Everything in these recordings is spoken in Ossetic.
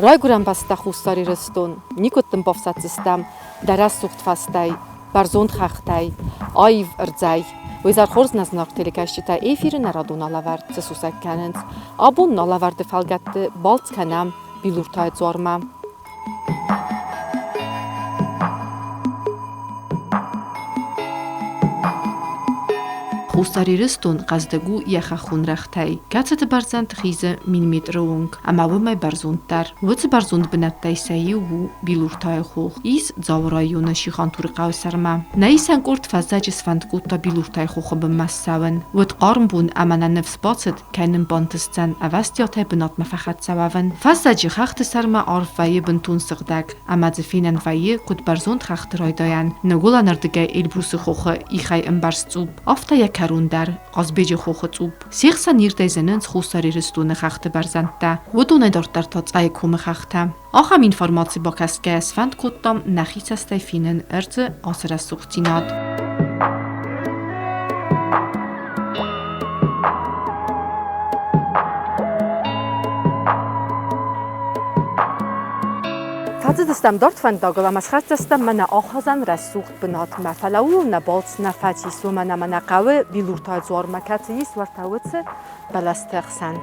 Райгуырӕн бӕстӕ Хуссар Ирыстон, никуыд дын бафсаддзыстӕм дӕ рӕсугъд фӕзтӕй, бӕрзонд хӕхтӕй, аив ӕрдзӕй. Уый зӕр хорз нӕ зынаргъ телекӕсджытӕ эфиры нӕ радон алӕвӕрд цы сусӕг кӕнынц. Абон нӕ алӕвӕрды фӕлгӕтты балц кӕнӕм Билуртайы дзуармӕ. Хуссар Ирыстон хъӕздыг у йӕ хӕххон рӕгътӕй, кӕцыты бӕрзӕнд хизы 1000 метры онг ӕмӕ уымӕй бӕрзонддӕр. Уыцы бӕрзонд бынӕттӕй сӕ иу у Билуртайы хох, ис Дзауы районы Шихантуры хъӕуы сӕрмӕ. Нӕ исӕн къорд фӕззӕджы сфӕнд кодта Билуртайы хохы бынмӕ ссӕуын. Уыд хъарм бон ӕмӕ нӕ ныфс бацыд, кӕй нын бантысдзӕн ӕвӕстиатӕй бынатмӕ фӕхӕццӕ уӕвын. Фӕззӕджы хӕхты сӕрмӕ арв вӕййы бынтон сыгъдӕг, ӕмӕ дзы фенӕн вӕййы, куыд бӕрзонд хӕхты райдайӕн, ныгуылӕнырдыгӕй Эльбрусы хохы ихӕй ӕмбӕрзт цъупп, афтӕ йӕ кӕрон дӕр, Хъазбеджы хохы цъупп. Се хсӕн ирдӕй зынынц Хуссар Ирыстоны хӕхты бӕрзӕндтӕ, уыдонӕй дарддӕр та Цъӕйы комы хӕхтӕ. Ахӕм информаци бакӕсгӕйӕ сфӕнд кодтам нӕхи цӕстӕй фенын ӕрдзы ацы рӕсугъддзинад. Фӕцыдыстӕм дард фӕндагыл ӕмӕ схӕццӕ стӕм мӕнӕ ахӕзӕн рӕсугъд бынатмӕ. Фӕлӕ ууыл нӕ балц нӕ фӕцис, уымӕн ӕмӕ нӕ хъӕуы Билуртайы дзуармӕ, кӕцы ис уӕртӕ уыцы бӕлӕсты хсӕн.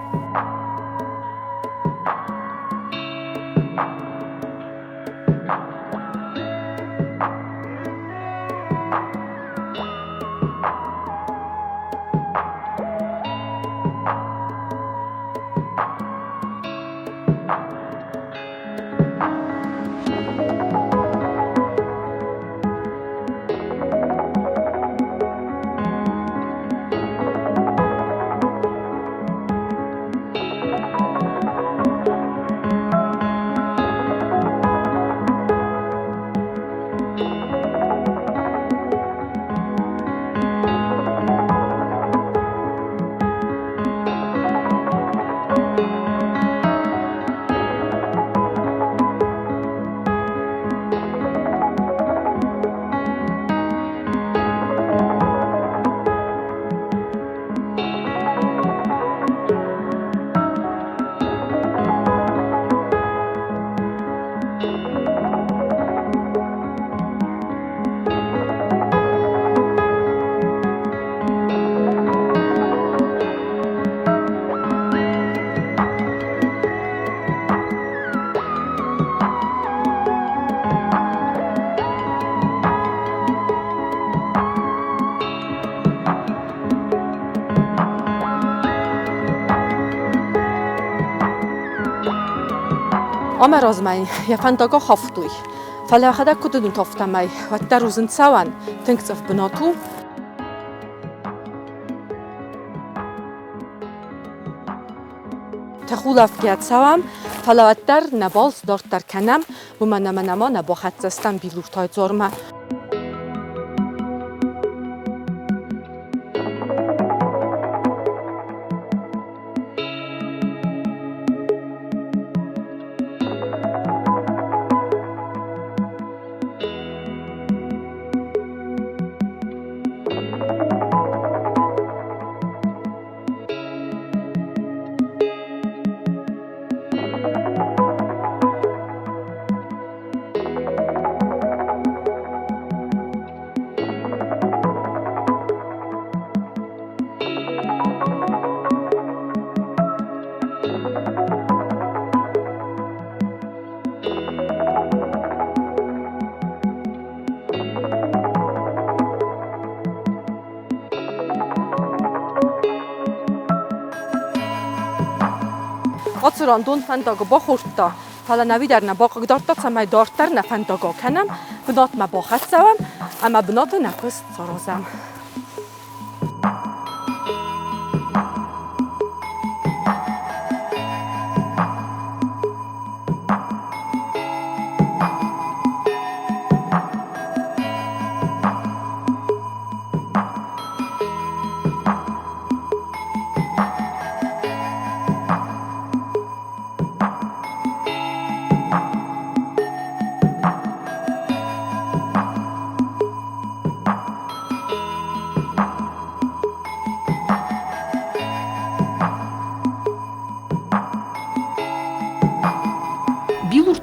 Амӕ размӕ йӕ фӕндаг ахафтой, фӕлӕ йӕхӕдӕг куыд уыдут, афтӕмӕй уӕддӕр у зынцӕуӕн, тынг цъыф бынат у. Тӕхулӕфгӕ цӕуӕм, фӕлӕ уӕддӕр нӕ балц дарддӕр кӕнӕм, уымӕн ӕмӕ нӕма нӕ бахӕццӕ стӕм Билуртайы дзуармӕ. Ацы ран дон фӕндагы бахордта, фӕлӕ нӕ уый дӕр нӕ бахъыгдардта, цӕмӕй дарддӕр нӕ фӕндаг акӕнӕм, бынатмӕ бахӕццӕ уӕм ӕмӕ бынаты нӕ куыст саразӕм.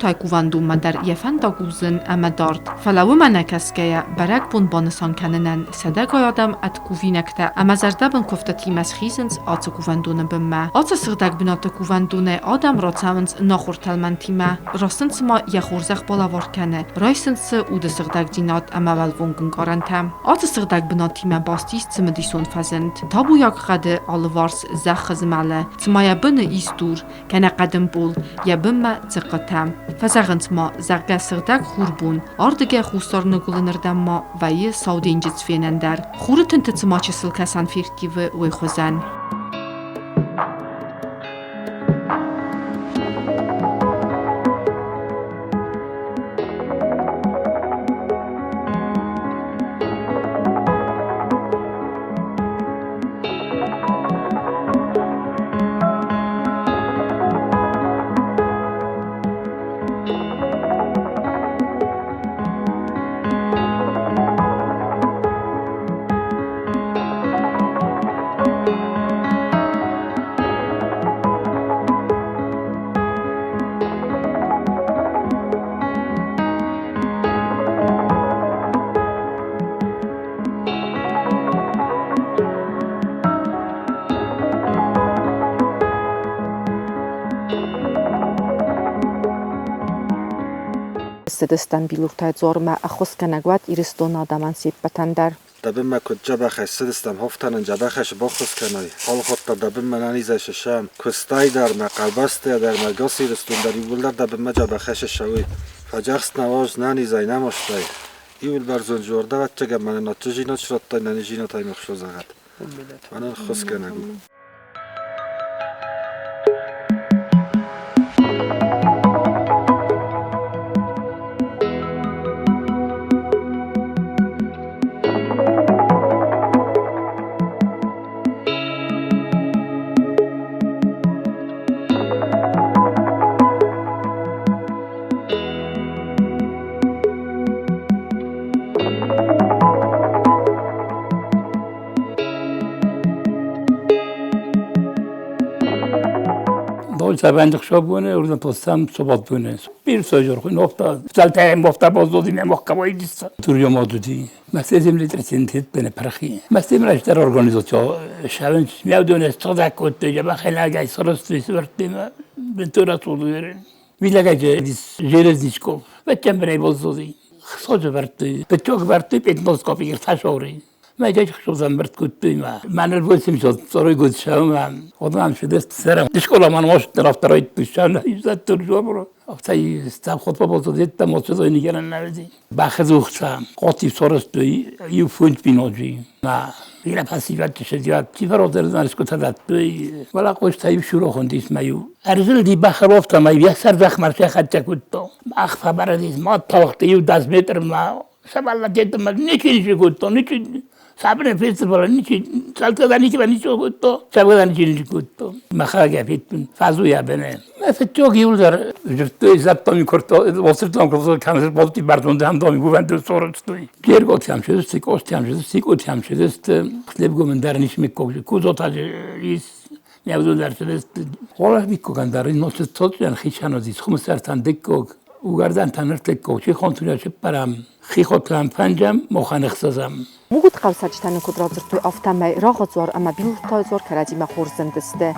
Билуртайы кувӕндонмӕ дӕр йӕ фӕндаг у зын ӕмӕ дард. Фӕлӕ уымӕ нӕ кӕсгӕйӕ, бӕрӕгбон банысан кӕнынӕн сӕдӕгай адӕм ӕд кувинӕгтӕ ӕмӕ зӕрдӕбын куывдтытимӕ схизынц ацы кувӕндоны бынмӕ. Ацы сыгъдӕг бынаты кувӕндонӕй адӕм рацӕуынц нахуыр тӕлмӕнтимӕ, раст сын цыма йӕ хорзӕх балӕвар кӕны, райсынц дзы уды сыгъдӕгдзинад ӕмӕ уӕлвонг ӕнкъарӕнтӕ. Ацы сыгъдӕг бынатимӕ баст ис цымыдисон фӕзынд. Табуйаг хъӕды алыварс зӕххы змӕлы, цыма йӕ быны ис дур, кӕнӕ хъӕдын пъол, йӕ бынмӕ дзыхъхъытӕ. Фӕзӕгъынц ма, зӕгъгӕ, сыгъдӕг хурбон, ардыгӕй хуссар-ныгуылынырдӕм ма вӕййы Сау денджыз фенӕн дӕр. Хуры тынты цыма чысыл кӕсӕн ферттивы, уый хуызӕн. Цыдыстӕм Билуртайы дзуармӕ ӕххуысгӕнӕг уӕд Ирыстоны адӕмӕн се ппӕтӕн дӕр. Дӕ бынмӕ куыд дзӕбӕхӕй цыдыстӕм, хофтӕнӕн дзӕбӕхӕй цы баххуыс кӕной, алыхатт дӕр дӕ бынмӕ нӕнизӕй сысӕм, куыстӕй дӕр мӕ, къабӕзтӕ дӕр мӕ, гас Ирыстон дӕр иууылдӕр дӕ бынмӕ дзӕбӕхӕй сыссӕуой. Фӕдзӕхст нӕ уаз нӕнизӕй, нӕ мастӕй. Иуыл бӕрзонд зӕрдӕвӕццӕгӕн мӕнӕн адджын срадтай нӕнизинӕтӕй мӕхсо зӕгъӕд. Мӕнӕн ххуысгӕнӕг у. Deutsche Bende postam sobatbune. Bir söjor nokta salta mofta bozdu ne mokka boydissa. Turyo modudi. Mesezim litresin bene praxi. Mesezim reşter organizasyon. Challenge miavdone stodak kotte jaba khela gay sorostu svertima ventura soluverin. Vilagaje dis Железničkov. Vettem bene bozdu. Soju verti. Petok verti petnoskopi irtashori. ما جاش خصوصا برت كنت ما ما نرفوسم شو صاروا يقول شو ما وضعنا في دست سرم تشكولا ما نوش طرف طريت تشان يزات ترجمة أفتي استاب خطبة بوزيت تموت زي نيجان النبي باخذ قطي صورت يفوت بينوجي ما إلى فاسيفات تشديات تفرو درنا سكوت ولا قوش تايب شروع خنديس مايو أرزل دي بخروفتا ما يسر دخ مرشا خدتا كنتو أخفى برديس ما طوقت يو داس متر ما سبع جد ما نيجي كنتو نيجي Sabrne festival nici saltă nici nici o sabă nici nici kutto. Ma xaga fitun fazu ya bene. Ma fetjog yullar jurtu zaptomi korto osirtom korto kanser bolti bardon dam domi guvendu sorostui. Gergot am şedest kost am şedest sikot am şedest kleb gomendar niş mikko kuzota is miavdu şedest. Hola mikko gandar no se totjan khichano dis khumsartan dekkog ugardan tanırtekko chi khontuya param ხიხოთამ ფანჯამ მოხანეხსაზამ. Მუგუთ ყავსაჯთან კუდ რაძრთუი აფთამაი რაღოძვარ ამა ბილურთაძვარ ქარაძიმა ხორზენდესდე.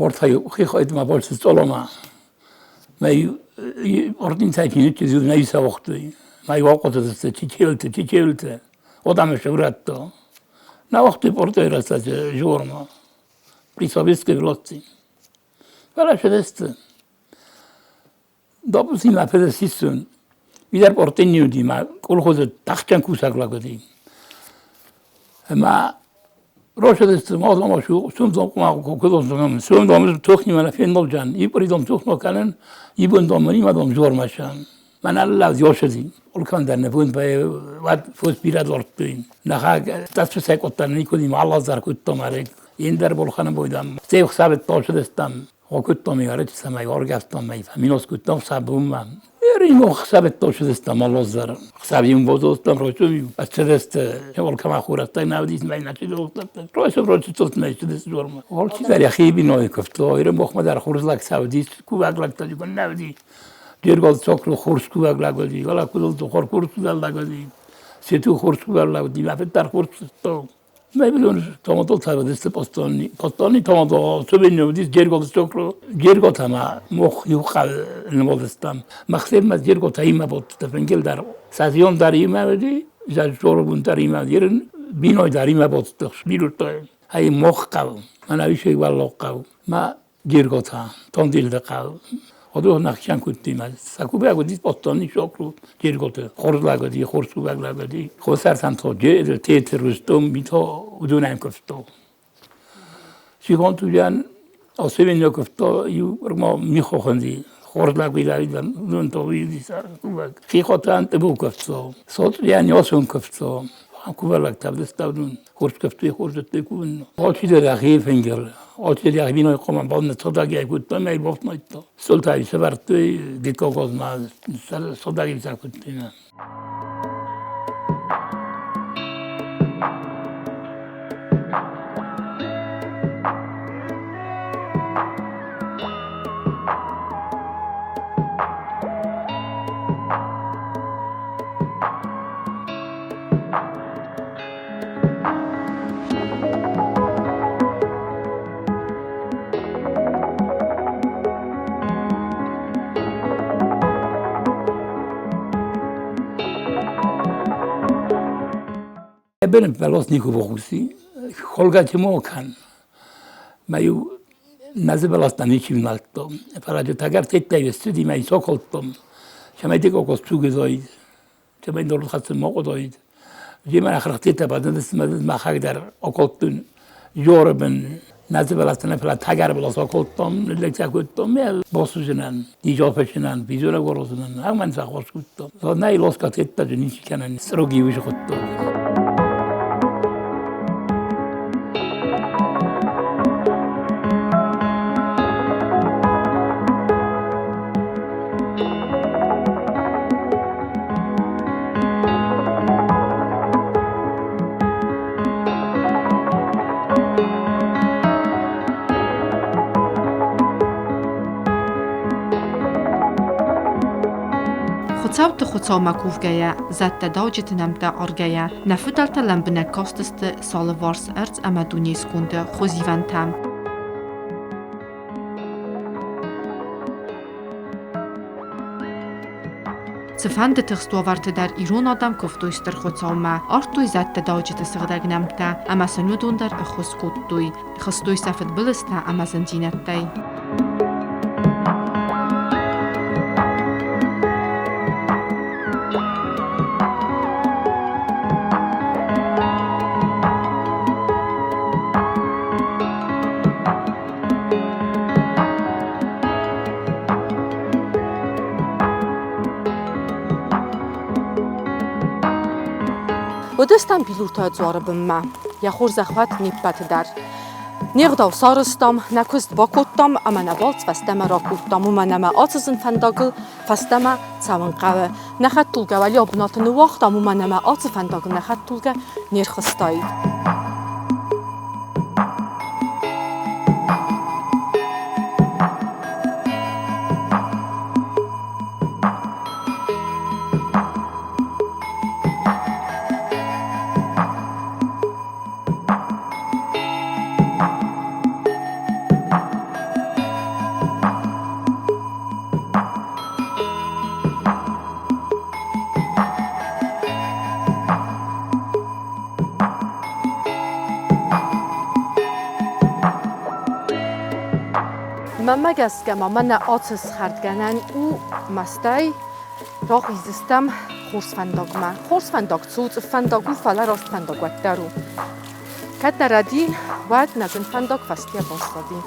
Ortayı ხიხოიდმა ბოლს წოლომა მე ორდინცაი ნიჩი ზუ ნაისა ვოხტი მაი ვაყოთო ჩიჩილტ ჩიჩილტ ოდამე შევრატო на ვოხტი პორტერასა ჟურმა პრისობისკი ვლოცი. Вала შედესტ. Допустим, ма федесисун. Видар портинни ма колхозе тахчан кусак лагоди. Ма Roşadeste mağlama şu sum dom ma ko dom sum dom tokhni mana fendol jan ipri dom tokhno kanen ibun dom ni ma dom jor mashan man alla yoshadi olkan der ne bun bay wat fos bira dortuin naha tas se kottan ni kodi ma zar kuttom arek индер болханы бойдам сев хсабет тошдестам окуттом ярет самай оргастом май фаминос куттом сабумма Римо хсабет тошдестам аллозар хсабим бозостам рочум ачедест олкама хурата навдис май начидо рочум рочум тот май чедес жорма олчи дар яхиби ной кофто ирем бохма дар хурзлак савдис куваглак тажгон навди жергол цокру хурс куваглак годи вала кудол хор курс лагоди сету хурс куваглак ди мафет дар хурс то მე ბედონ ტომატო თავადესტე პოსტონი პოსტონი ტომატო სუბინო დის ჯერგოლ ცოკრო ჯერგოთა მა მოხ იუყა ნმოლესტამ მახსერმა ჯერგოთა იმა ბოთ ტფენგელ დარ საზიონ დარ იმავდი ჟა ჟორობუნ დარ იმა ირენ ბინოი დარ იმა ბოთ ბილუტო აი მოხყავ მანა ვიშე ვალოყავ მა ჯერგოთა ტონდილ დყავ ოდო ნახშან კუტიმა საკუბე აგოდი პოსტონი შოკრუ ჯერგოთა ხორზლაგოდი ხორსუგაგლაგოდი ხოსართან თო ჯერ თეთრუსტომ მითო უდუნაიმ კოფტო სიგონტუჯან ოსევინო კოფტო იუ რმო მიხოხონდი ხორზლაგვიდავიდა ნუნტო ვიდის კუბაკ ხიხოთან ტბუკოფტო სოტრიანი ოსონ კოფტო კუბალაკ თავდესტავდუნ ხორსკოფტი ხორზეტეკუნ ოჩიდე ხიფენგელ ოჩიდე ხიბინო ყომა ბონე ცოდაგი კუტო მე ბოფნოიტო სულთაი სევარტი დიკოგოზმა სოდაგი საკუტინა. Ebben velos nikubogusi, holgati mokan. Ma ju nazebelastan ichimnalto. Farajo tagar tettai studi mai sokoltom. Chamai dikokos tsugezoid. Chamai dorlkhatsen moqodoid. Jima akhraqtita badandas ma khagdar okoltun yorben nazebelastan fala tagar belos okoltom lektakuttom el bosujenan dijofechenan bizora gorosunan agman sa khoskuttom. So nay loska tetta nichikanan srogi wishqotto. Хуыцӕутты Хуыцаумӕ кувгӕйӕ, зӕдтӕ дауджыты нӕмттӕ аргӕйӕ, нӕ фыдӕлтӕ лӕмбынӕг кастысты сӕ алыварс ӕрдз ӕмӕ дунейы сконды хуызивӕнтӕм. Цыфӕнды тыхст уавӕрты дӕр ирон адӕм куывтой Стыр Хуыцаумӕ, ардтой зӕдтӕ дауджыты сыгъдӕг нӕмттӕ ӕмӕ сын уыдон дӕр ӕххуыс кодтой, хызтой сӕ фыдбылызтӕ ӕмӕ зындзинӕдтӕй. Уыдыстӕм Билуртайы дзуары бынмӕ. Йӕ хорзӕх уӕд не ппӕты дӕр. Не гъдау сарӕзтам, нӕ куыст бакодтам ӕмӕ нӕ балц фӕстӕмӕ ракодтам, уымӕн ӕмӕ ацы зын фӕндагыл фӕстӕмӕ цӕуын хъӕуы. Нӕ хӕдтулгӕ уӕлиау бынаты ныууагътам, уымӕн ӕмӕ ацы фӕндагыл нӕ хӕдтулгӕ не рхызтаид. Мӕнмӕ гӕсгӕ ма мӕнӕ ацы схӕрдгӕнӕн у мастӕй рахиздзыстӕм хорз фӕндагмӕ. Хорз фӕндаг цы у, цъыф фӕндаг у, фӕлӕ раст фӕндаг уӕддӕр у. Кӕд нӕ рӕди, уӕд нӕ зын фӕндаг фӕстийӕ баззади.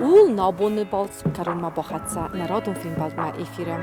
Ууыл нӕ абоны балц кӕронмӕ бахӕццӕ нӕ радон фембӕлдмӕ эфиры.